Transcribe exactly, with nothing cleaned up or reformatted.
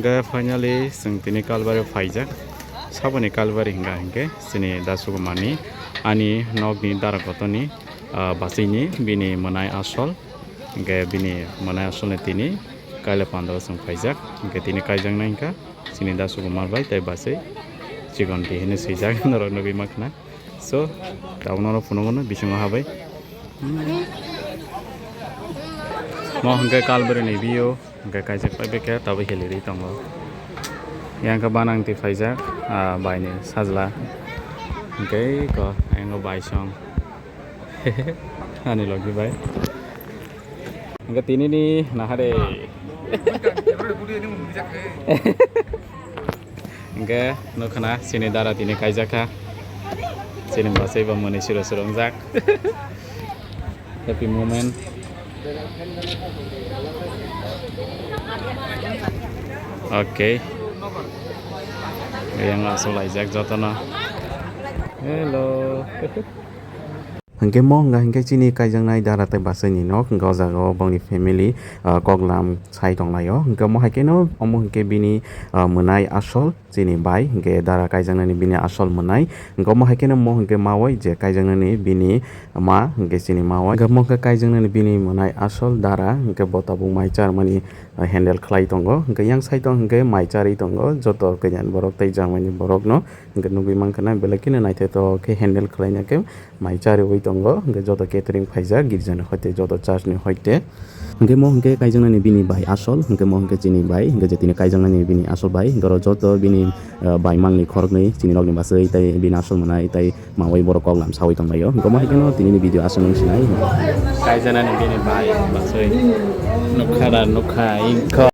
Hingke finally chwng tini Kalbari phaijak. Saboni Kalbari hingka hingke chini Dasu Kumar ni ani nokni dara kotorni, ah, bachini bini mwnai asol. Hingke bini mwnai asol ni tini kaila pandra chwng phaijak. Hingke tini kaijaknai hingka chini Dasu Kumar bai tei bachai chikon twi hinwi swijak norok nugwi mankha na. So, tabuk norok phunukgo no bisingo habai. Mo hingke Kalbari ni view. Hingke kaijak pai beke tabuk hiliri tongo. Yang ke banang twi phaijak, ah, bai ni sajla. Hingke ko, yang bai song. Ani logi bai. Hingke tini ni nahare. Hingke nukha na chini dara tini kaijak kha. Chini bachai bo mwnwi siro siro wngjak. Happy moment. Okay. Yang aswk laijak jotono. Hello. Hingke mo hingka hingke chini kaijaknai dara tei bachai ni nok, hingke o jaga o bongni family, ah, koklam sai tonglaio. Hingke mo hai khe no omo hingke bini, ah, mwnai asol chini bai, hingke dara kaijaknani bini asol mwnai. Hingke omo hai khe no mo hingke mawai je kaijaknani bini ma, hingke chini mawai. Hingke mo hingke kaijaknani bini mwnai asol dara, hingke bo tabuk mai charmani, ah, handle khlai tongo. Hingke yang side o hingke mai charwi tongo joto kaijaknai borok tei jamani borok no. Hingke nugwi mankha na belai kheno naithotok khe handle khlaina khe mai chariwi tongo. Hingke joto catering phaijak girjani hoite, joto church ni hoite. Hingke mo hingke kaijaknani bini bai asol, hingke mo hingke chini bai, hingke je tini kaijaknani bini asol bai, hingke oro joto bini, ah, bai mangni khoroknwi chini nokni bachai tei bini asol mwnai tei mawai borok koklam sawi tonglaio. Hingke mo hingke no tini ni video aswk nung sinai. Kaijaknani bini bai bachai nukha da nukha ingkho.